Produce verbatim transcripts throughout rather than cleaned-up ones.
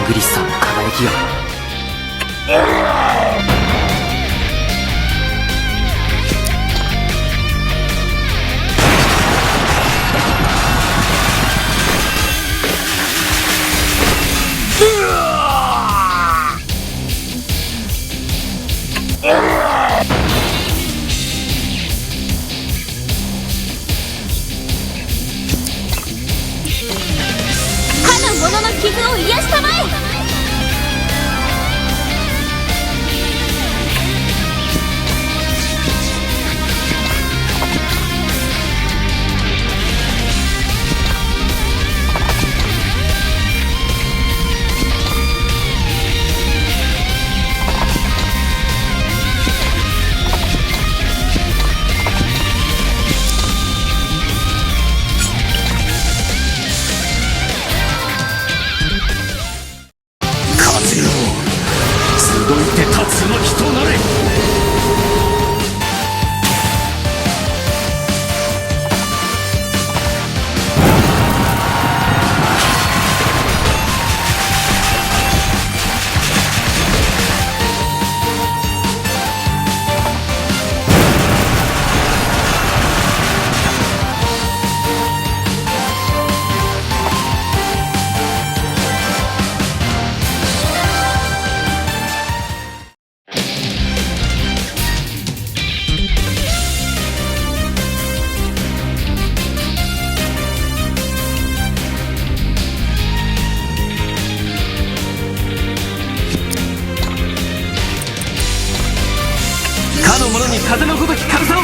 美しさの輝きよ。かの者の傷を癒したまえ。風よ、集いて龍の火となれ。かの者に風のごとき軽さを。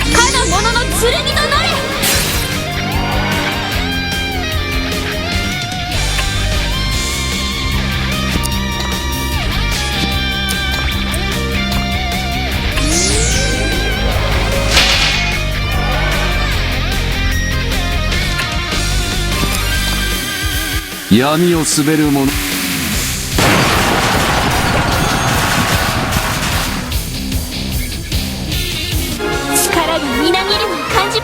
かの者の剣となれ。闇を統べる者。力がみなぎるのを感じ。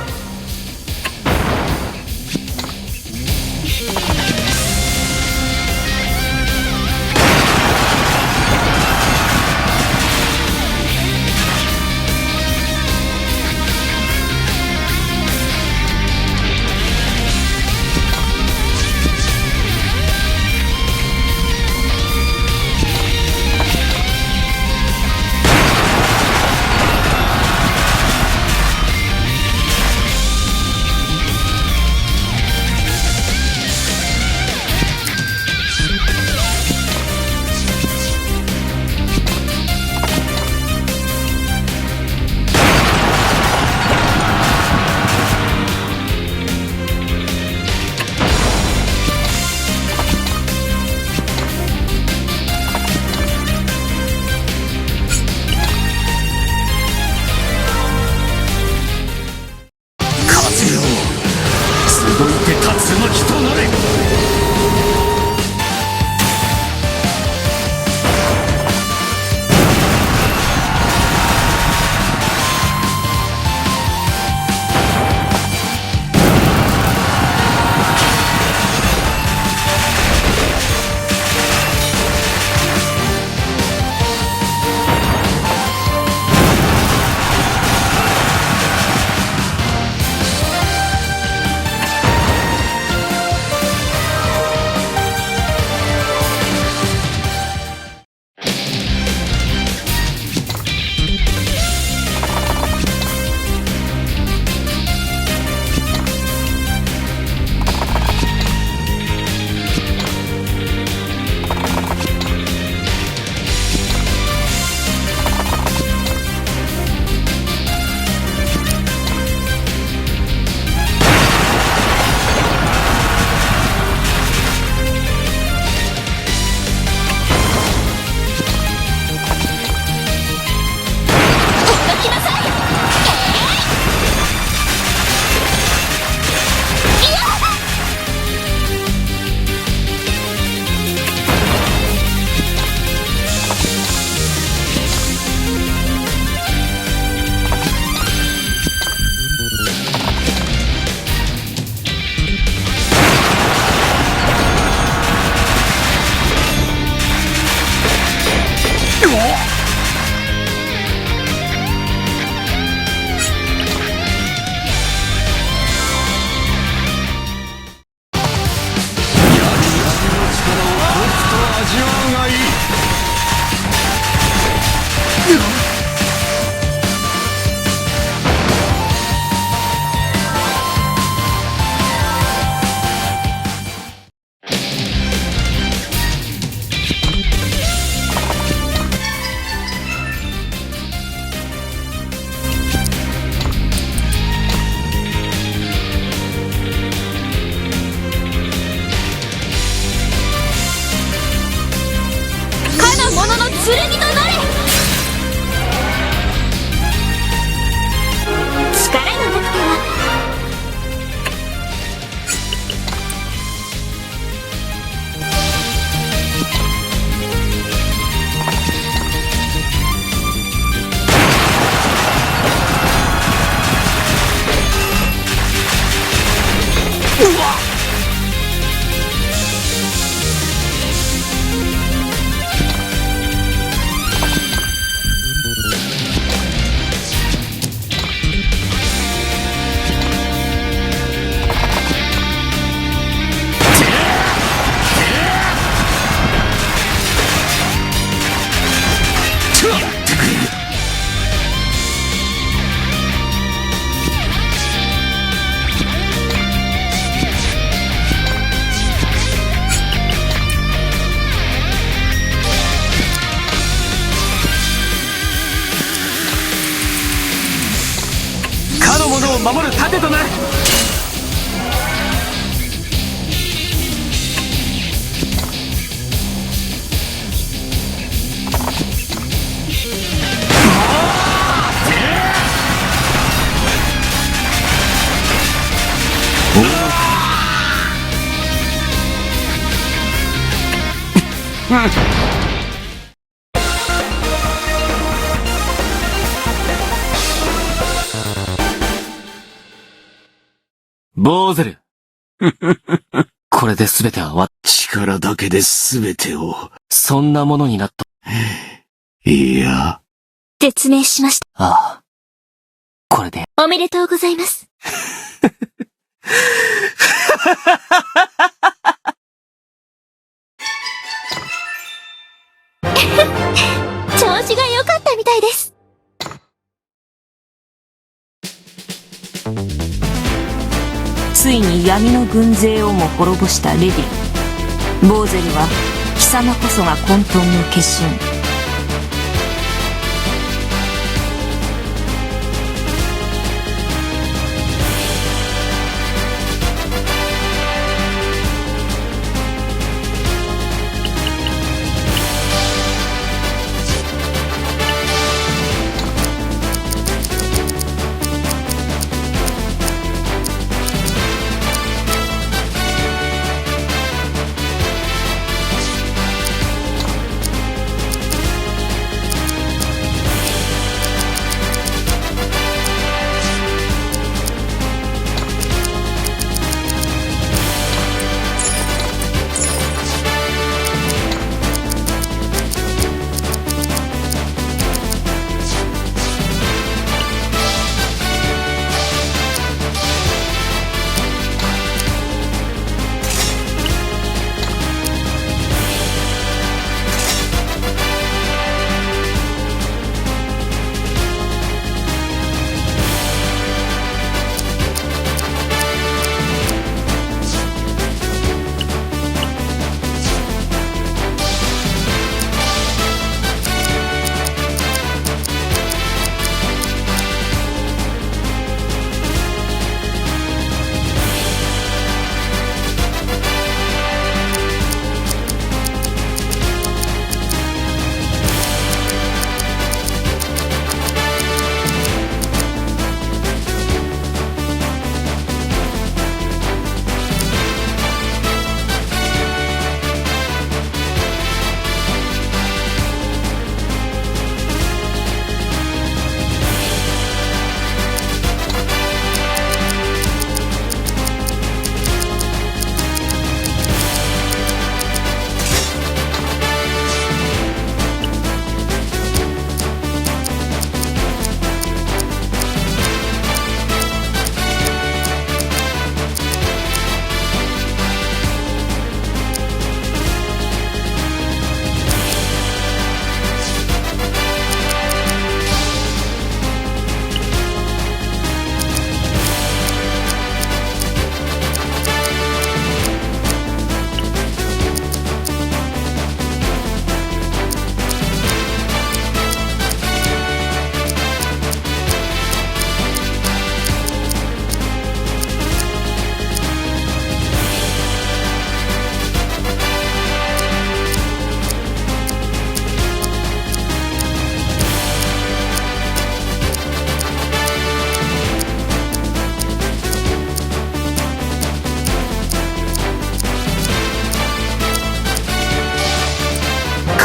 を守る盾となれ。ボーゼル。これで全ては終わっ、力だけで全てを。そんなものになった。いや。説明しました。ああ。これで。おめでとうございます。調子が良かったみたいです。ついに闇の軍勢をも滅ぼしたレディ。ボーゼルは貴様こそが混沌の化身。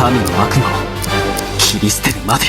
神の悪魔を切り捨てるまで。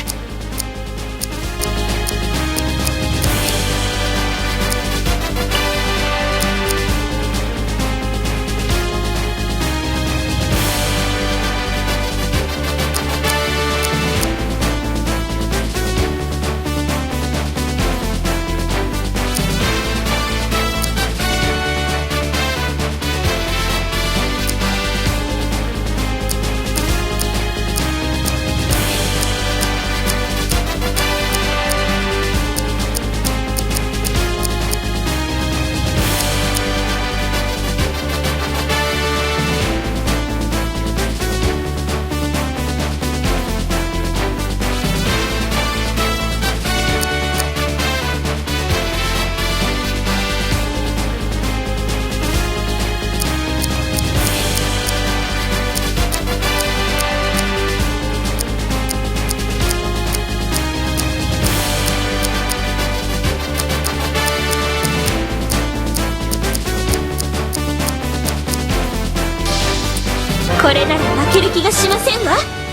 れなら負ける気がしませんわ。